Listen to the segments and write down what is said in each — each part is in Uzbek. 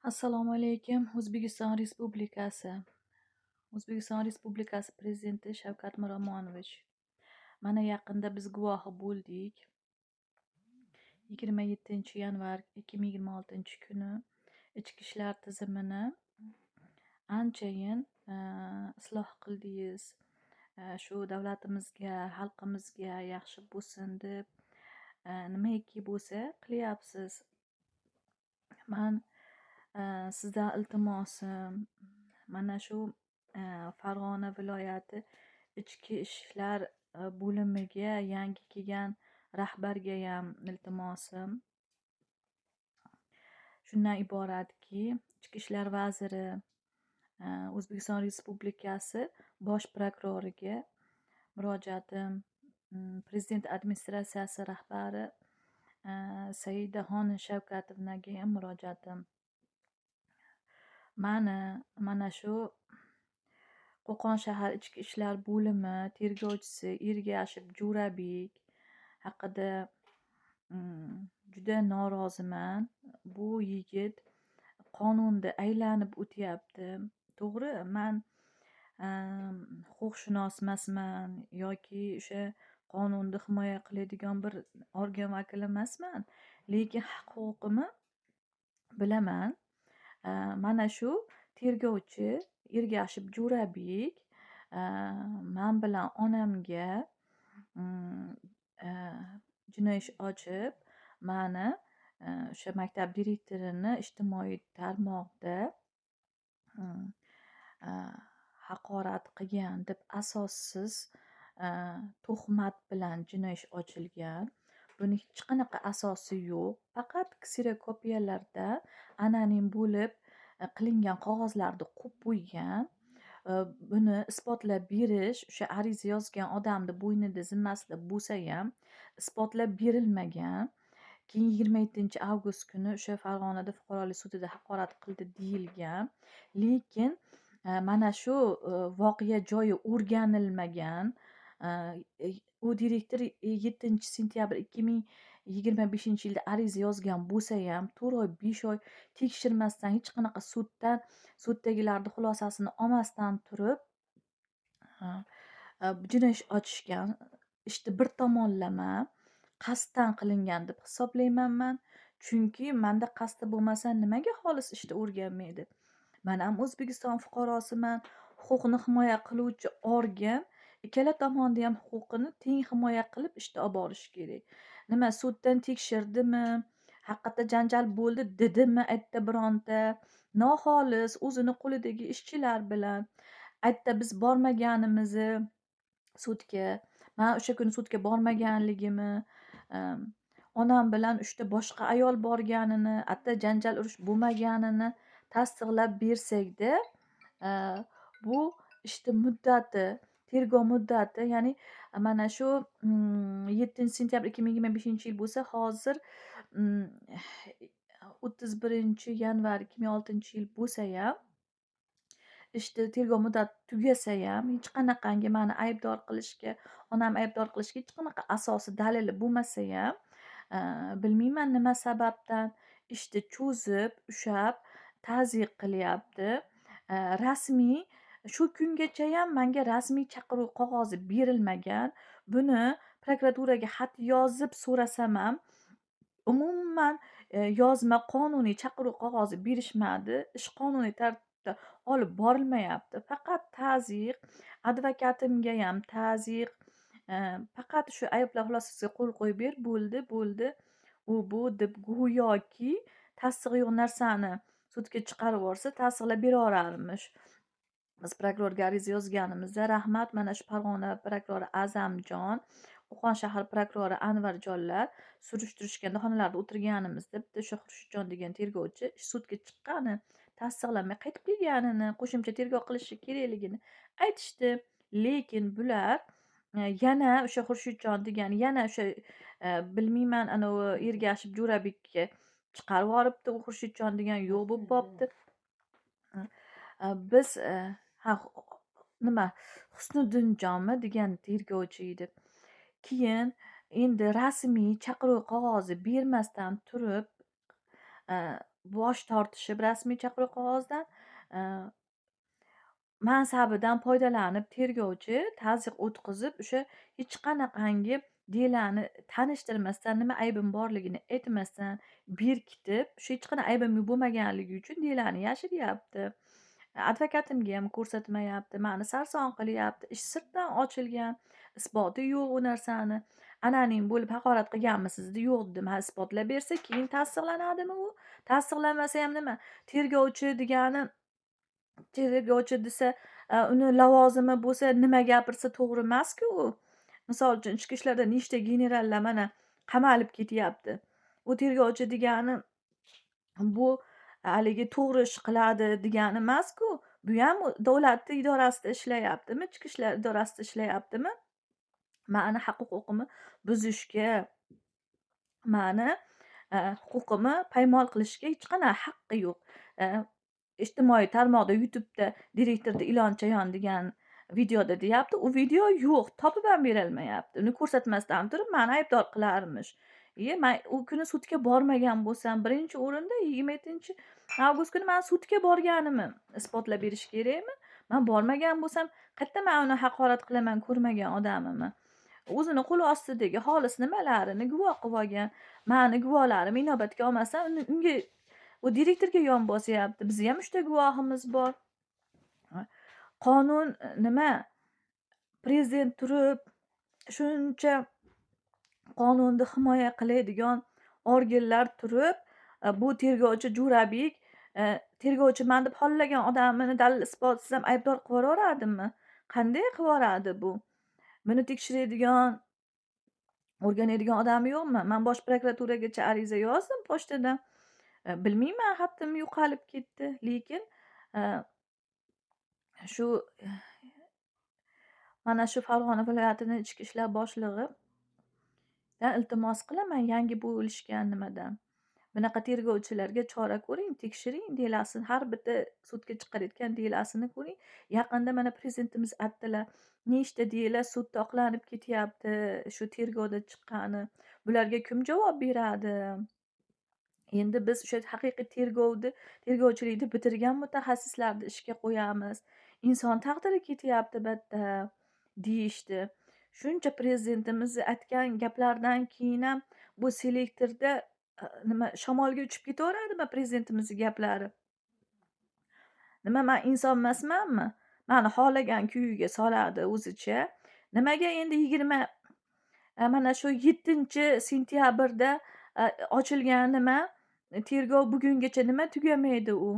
Assalomu alaykum, O'zbekiston Respublikasi. O'zbekiston Respublikasi Prezidenti Shavkat Miromonovich. Mana yaqinda biz guvohi bo'ldik. 27-yanvar 2026-kuni ichki ishlar tizimini anchayin isloh qildingiz. Shu davlatimizga, xalqimizga yaxshi bo'lsin deb nimaiki bo'lsa qilyapsiz. Man sizdan iltimosim, mana shu Farg'ona viloyati ichki ishlar bo'limiga yangi kelgan rahbargayam iltimosim shundan iboratki, Ichki ishlar vaziri, O'zbekiston Respublikasi Bosh prokuroriga murojaatim, Prezident administratsiyasi rahbari Saidaxon Shavkatovnagayam murojaatim. Mani mana shu Qo'qon shahar ichki ishlar bo'limi tergovchisi Ergashev Jo'rabek haqida juda noroziman. Bu yigit qonunni aylanib o'tyapti. To'g'ri, man huquqshunos emasman yoki o'sha qonunni himoya qiladigan bir organ vakili emasman, lekin haq-huquqimni bilaman. Mana shu tergovchi Ergashev Jo'rabek man bilan onamga jinoiy ish ochib, mani o'sha maktab direktorini ijtimoiy tarmoqda haqorat qilgan deb asossiz tuhmat bilan jinoiy ish ochilgan. Buni hech qanaqa asosi yo'q. Faqat kserokopiyalarda anonim bo'lib qilingan qog'ozlarni qo'yib qo'ygan. Buni isbotlab berish o'sha ariza yozgan odamni bo'ynida, zimmasida bo'lsayam, isbotlab berilmagan. Keyin 27-avgust kuni o'sha Farg'onada fuqarolik sudida haqorat qildi deyilgan. Lekin mana shu voqea joyi o'rganilmagan. U direktor 7-sentyabr 2025-yilda ariza yozgan bo'lsayam, 4 oy, 5 oy tekshirmasdan, hech qanaqa suddan, suddagilarni xulosasini olmasdan turib, jinoiy ish ochishgan. Ishni bir tomonlama qasddan qilingan deb hisoblayman man. Chunki manda qasdi bo'lmasa, nimaga xolis ishni o'rganmaydi? Man ham O'zbekiston fuqarosiman, huquqni himoya qiluvchi organ ikkala tomonni ham huquqini teng himoya qilib ishni olib borishi kerak. Nima suddan tekshirdimi, haqiqatda janjal bo'ldi dedimi aytda bironta, noxolis o'zini qo'lidagi ishchilar bilan aytda biz bormaganimizni sudga, man o'sha kuni sudga bormaganligimni, onam bilan 3 ta boshqa ayol borganini, hatto janjal urush bo'lmaganini tasdiqlab bersakda, bu ishni muddati, tergov muddati, ya'ni mana shu 7-sentyabr 2025-yil bo'lsa, hozir 31-yanvar 2006-yil bo'lsayam, ishni tergov muddati tugasayam, hech qanaqangi mani aybdor qilishga, onamni aybdor qilishga hech qanaqa asosi, dalili bo'lmasayam, bilmayman nima sababdan ishni cho'zib, ushlab, tazyiq qilyapti. Rasmiy shu kungachayam manga rasmiy chaqiruv qog'ozi berilmagan. Buni prokuraturaga xat yozib so'rasam ham, umuman yozma qonuniy chaqiruv qog'ozi berishmadi. Ish qonuniy tartibda olib borilmayapti. Faqat tazyiq, advokatimgayam tazyiq, faqat shu ayblov xulosasiga qo'l qo'yib ber, bo'ldi, bo'ldi, u bu deb go'yoki tasdig'i yo'q narsani sudga chiqarib yuborsa, tasdiqlab beraverarmish. Biz prokurorga ariza yozganimizda, rahmat, mana shu Farg'ona prokurori A'zamjon, Qo'qon shahar prokurori Anvarjonlar surishtirishganda xonalarda o'tirganimizda bitta o'sha Xurshidjon degan tergovchi ish sudga chiqqani tasdiqlanmay qaytib kelganini, qo'shimcha tergov qilishi kerakligini aytishdi. Lekin bular yana o'sha Xurshidjon degan, yana o'sha bilmayman, anavi Ergashev Jo'rabekka chiqarib yuboribdi, u Xurshidjon degan yo'q bo'lib qolibdi. Biz ha, nima Husniddinjonmi degan tergovchi edi. Keyin endi rasmiy chaqiruv qog'ozi bermasdan turib, bosh tortishib rasmiy chaqiruv qog'ozidan, mansabidan foydalanib tergovchi tazyiq o'tkazib, o'sha hech qanaqangi delani tanishtirmasdan, nima aybim borligini aytmasdan berkitib, o'sha hech qanaqa aybim bo'lmaganligi uchun delani yashiryapti. Advokatimga ham ko'rsatmayapti, mani sarson qilyapti. Ish sirtdan ochilgan, isboti yo'q u narsani. Anonim bo'lib haqorat qilganmisiz dedi, yo'q dedim. Ha, isbotlab bersa keyin tasdiqlanadimi u? Tasdiqlanmasa ham nima? Tergovchi degani, tergovchi desa, uni lavozimi bo'lsa, nima gapirsa to'g'ri emas-ku u. Misol uchun, ichki ishlarda nechta generallar mana qamalib ketyapti. U tergovchi degani bu haligi to'g'ri ish qiladi degani emas-ku. Bu ham davlatni idorasida ishlayaptimi, ichki ishlar idorasida ishlayaptimi? Mani haq-huquqimni buzishga, mani huquqimni paymol qilishga hech qanaqa haqqi yo'q. Ijtimoiy tarmoqda YouTube'da direktorda ilon chayon degan videoda deyapti. U video yo'q, topib ham berolmayapti. Uni ko'rsatmasdan turib meni aybdor qilarmish. Men u kuni sudga bormagan bo'lsam, birinchi o'rinda 27 avgust kuni men sudga borganimni isbotlab berish kerakmi? Men bormagan bo'lsam, qayerda men uni haqorat qilaman ko'rmagan odamimni? O'zini qo'l ostidagi xolis nimalarini guvoh qilib olgan. Mani guvohlarim inobatga olmasdan unga, u direktorga yon bosyapti. Bizni ham 3 ta guvohimiz bor. Qonun nima? Prezident turib shuncha qonunni himoya qiladigan organlar turib, bu tergovchi Jo'rabek tergovchiman deb xollagan odamini dalil isbotsiz ham aybdor qilib yuboradimi? Qanday qilib yuboradi bu? Buni tekshiradigan, o'rganadigan odami yo'qmi? Men bosh prokuraturagacha ariza yozdim pochtadan. Bilmayman, xatim yo'qolib ketdi, lekin shu mana shu Farg'ona viloyatini ichki ishlar boshlig'idan iltimos qilaman, yangi bo'lishgan nimadan. Bunaqa tergovchilarga chora ko'ring, tekshiring delasini, har bitta sudga chiqarayotgan delasini ko'ring. Yaqinda mana prezidentimiz aytdilar, nechta dela sudda oqlanib ketyapti, shu tergovda chiqqani. Bularga kim javob beradi? Endi biz o'sha haqiqiy tergovchilikni bitirgan mutaxassislarni ishga qo'yamiz. Inson taqdiri ketyapti bu yerda deyishdi. Shuncha prezidentimiz aytgan gaplardan keyin ham bu selektorda nima shamolga uchib ketaveradimi prezidentimizning gaplari? Nima, men inson emasmanmi? Mani xohlagan kuyiga soladi o'zicha. Nimaga endi 20 mana shu 7 sentyabrda ochilgan nima tergov bugungacha nima tugamaydi u?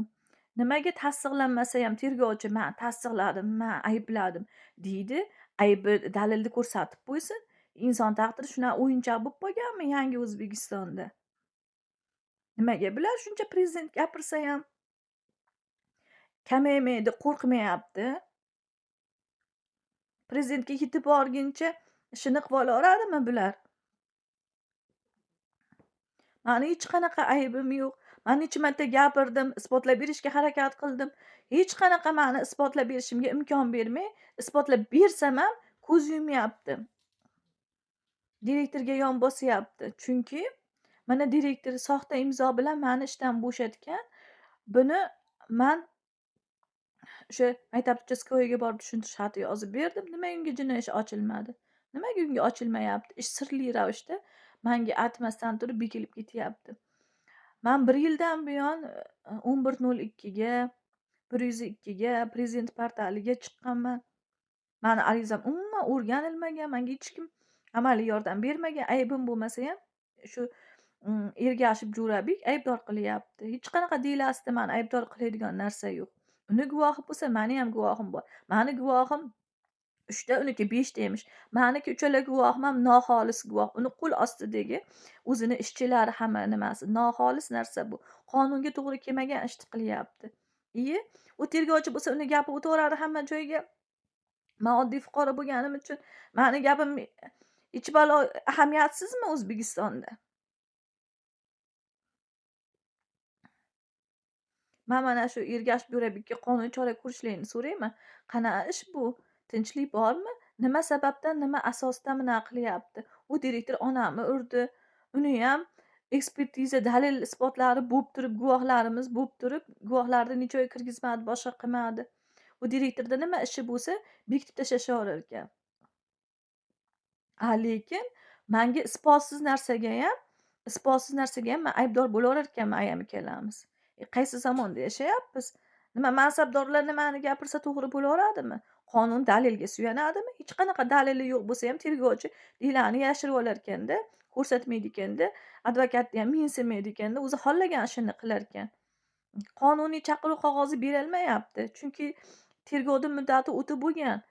Nimaga tasdiqlanmasa ham tergovchi "Men tasdiqladim, men aybladim" deydi. Aybi dalilni ko'rsatib qo'ysin. Inson taqdiri shunaqa o'yinchoq bo'lib qolganmi yangi O'zbekistonda? Nimaga bular shuncha prezident gapirsa ham kamaymaydi, qo'rqmayapti? Prezidentga yetib borguncha ishini qilib olaveradimi bular? Mani hech qanaqa aybim yo'q. Man necha marta gapirdim, isbotlab berishga harakat qildim. Hech qanaqa mani isbotlab berishimga imkon bermay, isbotlab bersam ham ko'z yumyapti. Direktorga yon bosyapti. Chunki mana direktor soxta imzo bilan mani ishdan bo'shatgan. Buni man o'sha maktab участковый ga borib tushuntirish xati yozib berdim. Nimaga unga jinoiy ish ochilmadi? Nimaga unga ochilmayapti? Ish sirli ravishda manga aytmasdan turib bekilib ketyapti. Man 1 yildan buyon 11.02ga, 102ga, prezident portaliga chiqqanman. Mani arizam umuman o'rganilmagan, menga hech kim amaliy yordam bermagan. Aybim bo'lmasa ham shu Ergashev Jo'rabek aybdor qilyapti. Hech qanaqa delasida mani aybdor qiladigan narsa yo'q. Uni guvohi bo'lsa, mani ham guvohim bor. Mani guvohim 3 ta, uniki 5 ta emish. Maniki uchala guvohim ham noxolis guvoh. Uni qo'l ostidagi o'zini ishchilari hamma nimasi. Noxolis narsa bu. Qonunga to'g'ri kelmagan ishni qilyapti. Iye, u tergovchi bo'lsa, uni gapi o'taveradi hamma joyga. Man oddiy fuqaro bo'lganim uchun mani gapim hech balo ahamiyatsizmi O'zbekistonda? Man mana shu Ergashev Jo'rabekka qonuniy chora ko'rishlaringni so'rayman. Qanaqa ish bu? Tinchlik bormi? Nima sababdan, nima asosda bunaqa qilyapti? U direktor onamni urdi. Uniyam Ekspertiza, dalil isbotlari bo'lib turib, guvohlarimiz bo'lib turib, guvohlarni necha oy kirgizmadi, boshqa qilmadi. U direktorda nima ishi bo'lsa, bekitib tashlashaverar ekan. A lekin manga isbotsiz narsagayam man aybdor bo'laverar ekanman ayam ikkalamiz. E, qaysi zamonda yashayapmiz? Nima, mansabdorlar nimani gapirsa to'g'ri bo'laveradimi? Qonun dalilga suyanadimi? Hech qanaqa dalili yo'q bo'lsa ham tergovchi delani yashirib olarkanda, ko'rsatmaydi ekanda, advokatni ham mensimaydi ekanda, o'zi xohlagan ishini qilarkan. Qonuniy chaqiruv qog'ozi berilmayapti, chunki tergovni muddati o'tib bo'lgan.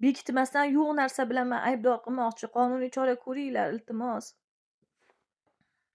Bekitmasdan yo'q narsa bilan man aybdor qilmoqchi. Qonuniy chora ko'ringlar, iltimos.